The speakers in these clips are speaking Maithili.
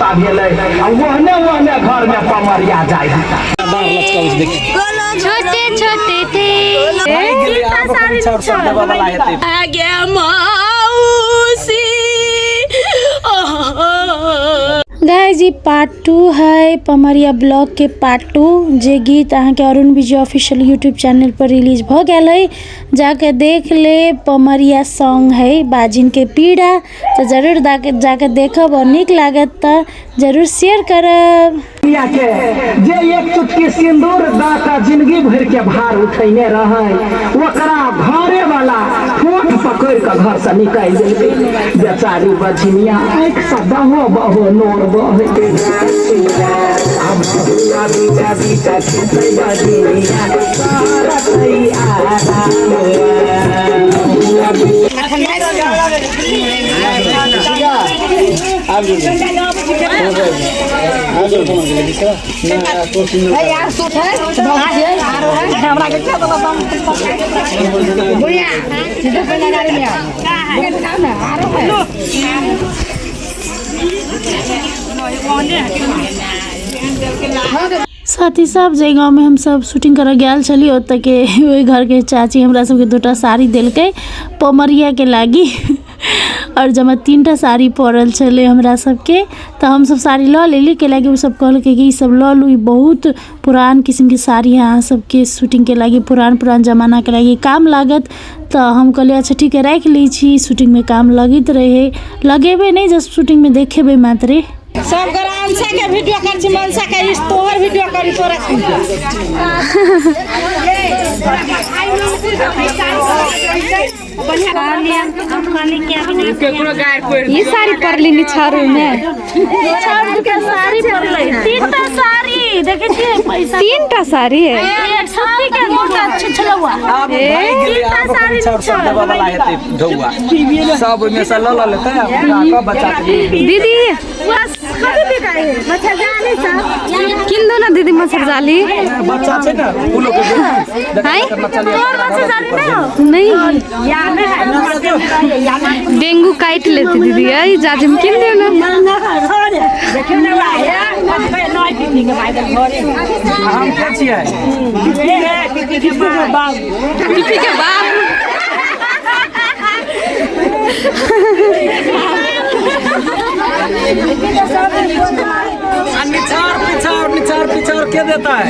पुता भेलै आ ओहने ओहने घरमे पमरिया जाइ है। छोटे छोटे थे। आगे मौसी। गाइस, ई पार्ट 2 है पमरिया ब्लॉग के पार्ट 2, जे गीत अहाँके अरुण विजय ऑफिशियल यूट्यूब चैनल पर रिलीज भ गेल है। जाके देख ले, पमरिया सॉन्ग है बाजिन के पीड़ा, तो जरूर जाके देखब और नीक लागत तो जरूर शेयर करब। दुनिया के जे एक चुटकी सिंदूर दऽ कऽ जिंदगी भरि के भार उठैने रहै, ओकरा घरे वाला ठोठ पकड़ि कऽ घर से निकालि देलकै। बेचारी बझिनिया आँखि से बहो बहो नोर बहै। साथी सब, जे गाँव में हम सब शूटिंग करऽ गेल छली, ओतऽ के ओहि घर के चाची हमरा सबके दूटा साड़ी देलकै पमरिया के लागी, और जमा 3टा साड़ी पड़ल छलै हमरा सबके, तऽ हमसब साड़ी लऽ लेली, कैलाकि ओ सब कहलकै कि ई सब लऽ लू, ई बहुत पुरान किस्मके साड़ी है, अहाँ सबके शूटिंगके लागी पुरान पुरान जमानाके लागी काम लागत। तऽ हम कहलियै अच्छा ठीक है, राखि लै छी, शूटिंगमे काम लगैत रहै, लगेबै नहि, जस्ट शूटिंगमे देखेबै मात्रे। सब गोरा अंशा के वीडियो कर छी, मनसा के इस तोहर वीडियो करी तोरा। ये साड़ी पड़ली निछारू में। साड़ी पड़लै, 3टा साड़ी देखै छियै पैसा। 3टा साड़ी है। एक सत्ती के दूटा छुछलौआ। तीनटा साड़ी सब ओहिमे से लऽ लेतै आ कऽ बच्चा के। दीदी किन दो ना दीदी मच्छर जाली। बच्चा छै ने उ लोग के हैं? तोहर बच्चा जाली नहि हौ? नहीं, डेंगू काट लेते दीदी। आई जाजिम किन दो ना। हम के छियै? पीपी के बाप। आ निछार पिछार निछार पिछार के देता है?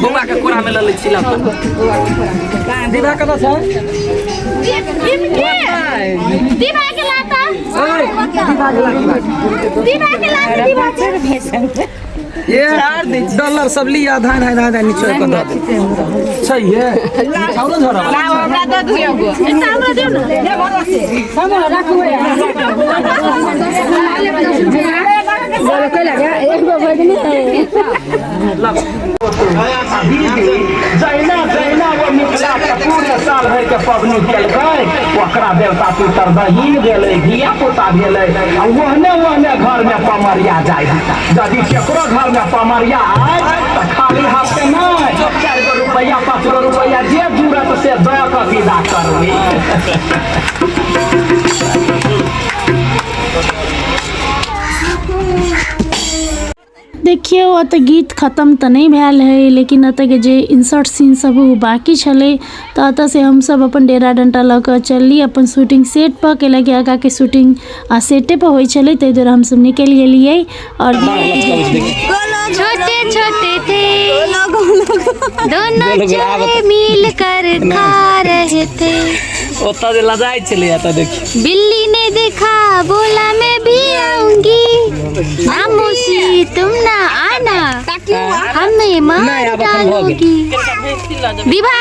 बौआ के कोरा में लऽ लै छी। दीदा कतऽ छै? दीवा के लाता। ओए, दीदा के लागी। दीवा के लाता, दीवा के। ये डॉलर सब लिया, धाय धाय धाय धाय नीचे कऽ दऽ दे। छै ये छाउरो झोरा। हमरा दऽ दियौ गो। एकटा हमरा दियौ ने। दीदी जहिना जहिना वो मिथिला के पूरे साल भरि के पबनी केलकै, ओकरा देवता पितर बहिन भेलै, धिया पुता भेलै आ ओहने ओहने घर में पमरिया जाइ है। यदि केकरो घर में पमरिया आय तऽ खाली हाथ से नहि, 4 गो रुपैआ 5 गो रुपैआ जे जुड़त से दऽ कऽ विदा करबै। देखियौ, ओतऽ गीत खतम तऽ नहि भेल है, लेकिन ओतऽके जे इंसर्ट सीन सब ओ बाँकी छलै, तऽ ओतऽसँ हमसब अपन डेरा डण्टा लऽ कऽ चलली अपन शूटिंग सेट पर, कैलाकि आगाँके शूटिंग सेटे पर होइ छलै, ताहि दुआरे हमसब निकलि गेलियै। और छोटे छोटे थे दोनों, चूहे मिल कर खा रहे थे। ओतऽ जे लजाइ छलै एतऽ देखी। बिल्ली ने देखा, बोला मैं भी आऊंगी, ना मौसी तुम ना आना, हमें मार नहीं, अब अपन भऽ गेल। डालोगी। विभा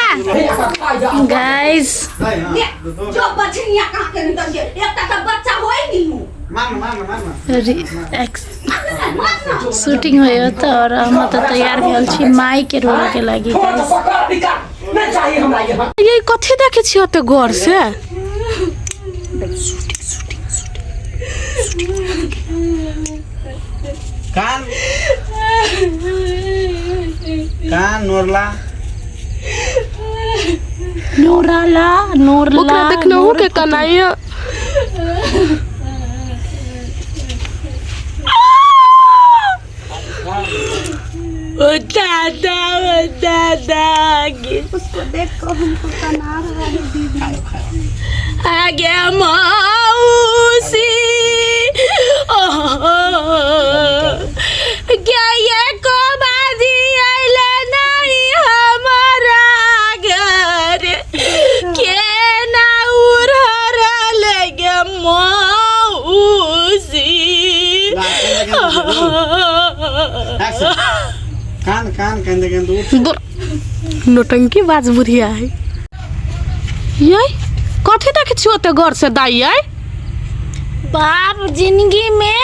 गाइस जो बछनिया कहाँ के निकल गेल, एकटा तऽ बच्चा होय नीनू। शूटिंग होइ ओतऽ और हम ओतऽ तैयार भेल छी माई के रोल के लागी। गाइस, ये कथी देखै छी ओते गौर से? कान कान नोरला। नोराला नोरला। ओकरा देखनहु के कनाइया। ओ दादा, ओ दादा गे। उसको देख कर हमको तना रहा है दीदी। आ गया मौसी, ओ क्या ये को बाजी आइले नहीं हमारा घर के ना उड़ल गे मौसी। कान कान कान कान उठ। नौटंकी बाज बुढ़िया है ये। कथी देखै छी ओते गौर से दाई यै? बाप, जिंदगी में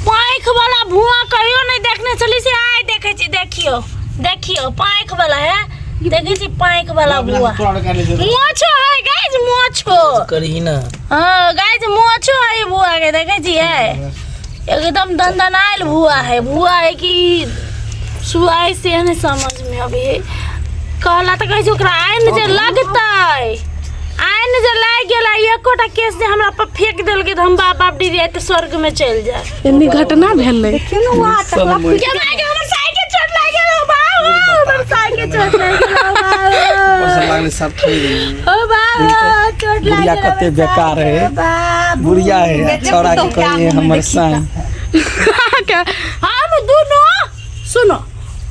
पाँख वाला भुआ कहियो नहीं देखने चली से आइ देखै छी। देखियो देखियो, पाँख वाला है, देखै छी पाँख वाला भुआ। मोछो है गाइस, मोछो करही ना। हाँ गाइस, मोछो है भुआ के, देखै छी है एकदम दनदनायल भुआ है। भुआ है कि सुआई से नहीं समझ में अभी कहला तऽ कहै छै ओकरा आइन जे लगतै, आइन जे लागि गेल, एकोटा केस जे हमरा पर फेंक देलकै तऽ हम बाप बाप दीदी आइ तऽ स्वर्ग में चलि जाय। एनी घटना भेलै। देखियो ना, वहाँ टकला। के माय गे, हमर साइकिल चोट लागि गेल। ओ बाबा, हमर साइकिल चोट लागि गेल। ओ बाबा, ऊपर से लागले सब थोड़ी। ओ बाबा, चोट लागि बुढ़िया गेल। कते बेकार है बुढ़िया है, छौड़ा के कहिए हमर साइन। हम दोनों, सुनो,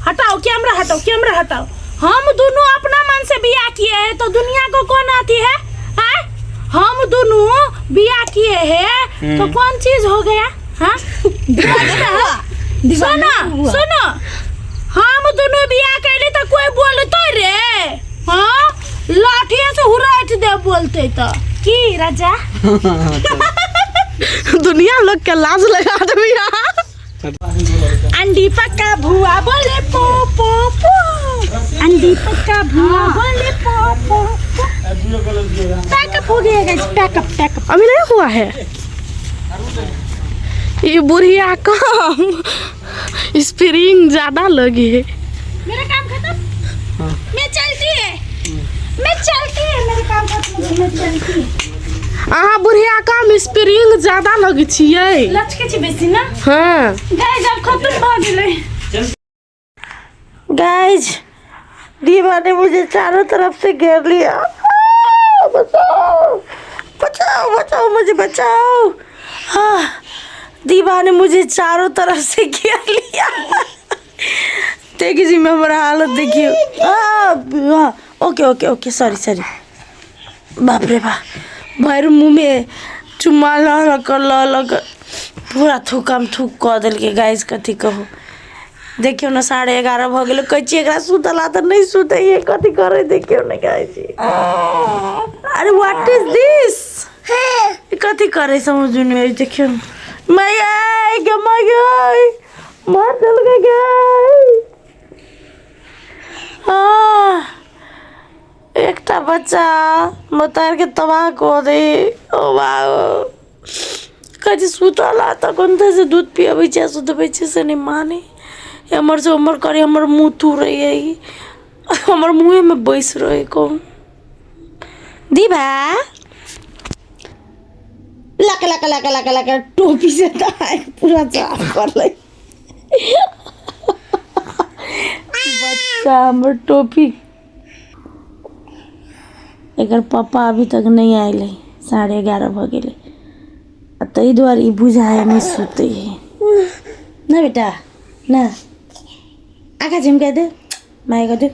हटाओ कैमरा, हटाओ कैमरा, हटाओ। हम दोनों अपना मन से बियाह किए हैं तो दुनिया को कौन आती है? हाँ? हम दोनों बियाह किए हैं तो कौन चीज हो गया? हाँ, सुनो सुनो, हम दोनों बियाह कैले तो कोई बोलते रे? हाँ, लाठिए से हुराट दे बोलते तो की राजा। दुनिया लोग के लाज लगा देबी अहाँ। अंडी पक्का भुआ बोले पो पो पो, अंडी पक्का भुआ बोले पो पो पो। पैकअप हो गया गाइस, पैकअप पैकअप। अभी नहीं हुआ है। ये बुढ़िया कम स्प्रिंग ज्यादा लगी है। मेरा काम खत्म, मैं चलती है, मैं चलती है, मेरा काम खत्म हो गया, मैं चलती है। अहाँ बुढ़िया कम स्प्रिंग ज्यादा लगे छियै। लचके छी बेसी ना। हाँ। गाइस, अब खत्म भ गेलै। गाइस, दीवा ने मुझे चारों तरफ से घेर लिया। आ, बचाओ बचाओ बचाओ, मुझे बचाओ। हाँ, दीवा ने मुझे चारों तरफ से घेर लिया। देखिए जी, मैं हमारा हालत देखिए। हाँ, okay okay okay, sorry sorry. बाप रे बाप, भरि मुँह में चुम्मा लऽ लऽ कऽ लऽ लऽ कऽ पूरा थूकम थूक कऽ देलकै। गाइस, कथी कहू, देखियौ ने, 11:30 भऽ गेलै। कहै छियै एकरा सुतला तऽ नहि सुतैये, कथी करै देखियौ ने। कहै छी, अरे what is दिस? कथी करै समझ नहि आबै। देखियौ, मैया गे मैया, मार देलकै गे। एकटा बच्चा मतार के तबाह कऽ दे। ओ बाबा, कहै छै सुतला तऽ कोनते से दूध पियबै छै आ सुतबै छै से नहि मानै, एम्हर से ओम्हर करै, हमर मुँह तुरै, हमर मुँहेमे बैस रहै। कहूँ दीभा लक लक लक लक लक टोपी से तऽ पूरा साफ कर लै बच्चा हमर टोपी। एकर पप्पा अभी तक नहि आयल है, 11:30 भऽ गेलै आ ताहि दुआरे ई बुझाइ नहि सुतै है ना बेटा ना। आँखा झिमका दे, माया कर दे।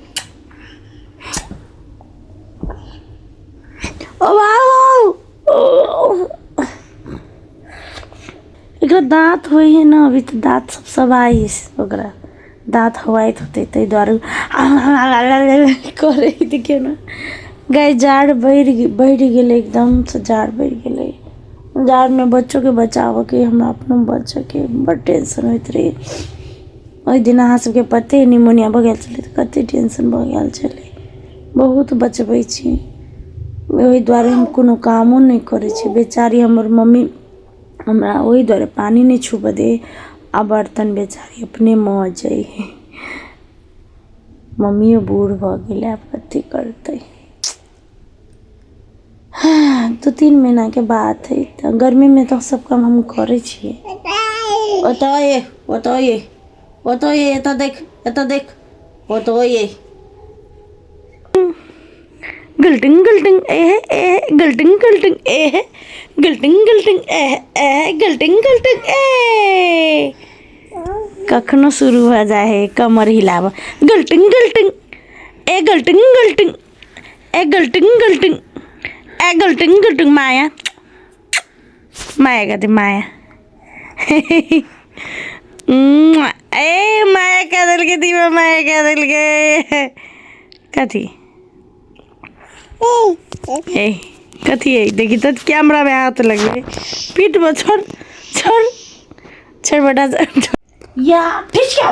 ओ बाबू, एकरा दाँत होइ है ना अभी तऽ दाँत सब सब आइ ओकरा दाँत हवाइत होतै, ताहि दुआरे करै। देखियौ ने गाय, जाड़ बढ़ि बढ़ि गेलै, एकदमसँ जाड़ बढ़ि गेलै। जाड़मे बच्चोके बचाबऽके, हमरा अपनो बच्चाके बड्ड टेंशन होइत रहै। ओहि दिन अहाँ सबके पते अइ, निमोनिया भऽ गेल छलै तऽ कते टेंशन भऽ गेल छलै। बहुत बचबै छी, ओहि दुआरे हम कोनो कामो नहि करै छी। बेचारी हमर मम्मी हमरा ओहि दुआरे पानि नहि छुबऽ दे आ बर्तन बेचारी अपने मजै हइ। मम्मियो बूढ़ भऽ गेलै, आब कथी करतै? 2-3 महीनाके बात हइ। तऽ गर्मीमे तऽ सब काम हम करै छियै। ओतऽ ये, ओतऽ ये, ओतऽ ये, एतऽ देख, एतऽ देख, ओतऽ ये। गुलटिंग गुलटिंग ए ए, गुलटिंग गुलटिंग ए, गुलटिंग गुलटिंग ए ए, गुलटिंग गुलटिंग ए। कखनो शुरू भऽ जाइ है कमर हिलाबऽ। गुलटिंग गुलटिंग ए, गुलटिंग गुलटिंग ए, गुलटिंग गुलटिंग ए, गुलटिंग गुलटिंग। माया माया कथी माया ए, माया कह देलकै दीवा, माया कह देलकै कथी ए, कथी है? देखी तऽ कैमरामे हाथ लगबै पीठमे। छोड़ छोड़ छोड़ बेटा, छोड़। या ठीक है।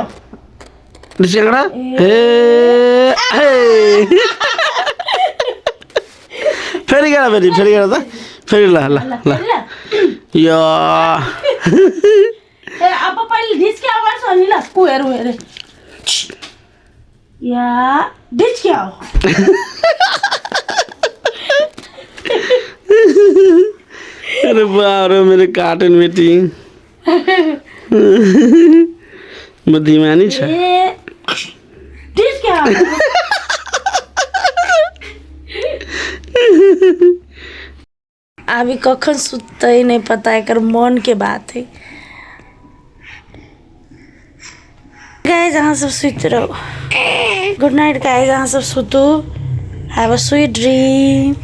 ढिचकड़ा हे हे, फेरि गर, फेरि फेरि गर त, फेरि। ल ल ल यो। ए, अब पहिले ढिस्के आवाज नि ल, कुहेर उहेर या ढिस्के आओ। अरे बाप रे, मेरो कार्टुन बेटी बुद्धिमानी छ। ए, ढिस्के आओ। अभी कखन सुततै नहि पता, एकर मोनके बात है। गाइज, अहाँ सब सुति रहू। गुड नाइट गाइज, अहाँ सब सुतू। Have a sweet dream.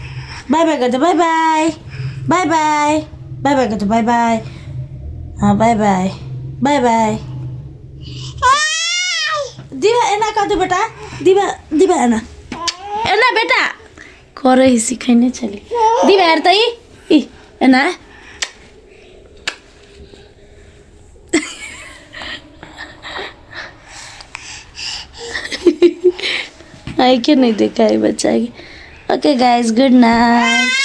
Bye bye कर दो, bye bye, bye bye, bye bye कर दो, बाय बाय। हाँ, बाय बाय, बाय बाय। दिवा, एना कर दो बेटा। दिवा, दिवा, एना एना बेटा करै ही सिखैने छली। दिवा, हेर त, ई ई एना। आँखें नहीं देखा है बच्चा के। Okay guys, good night.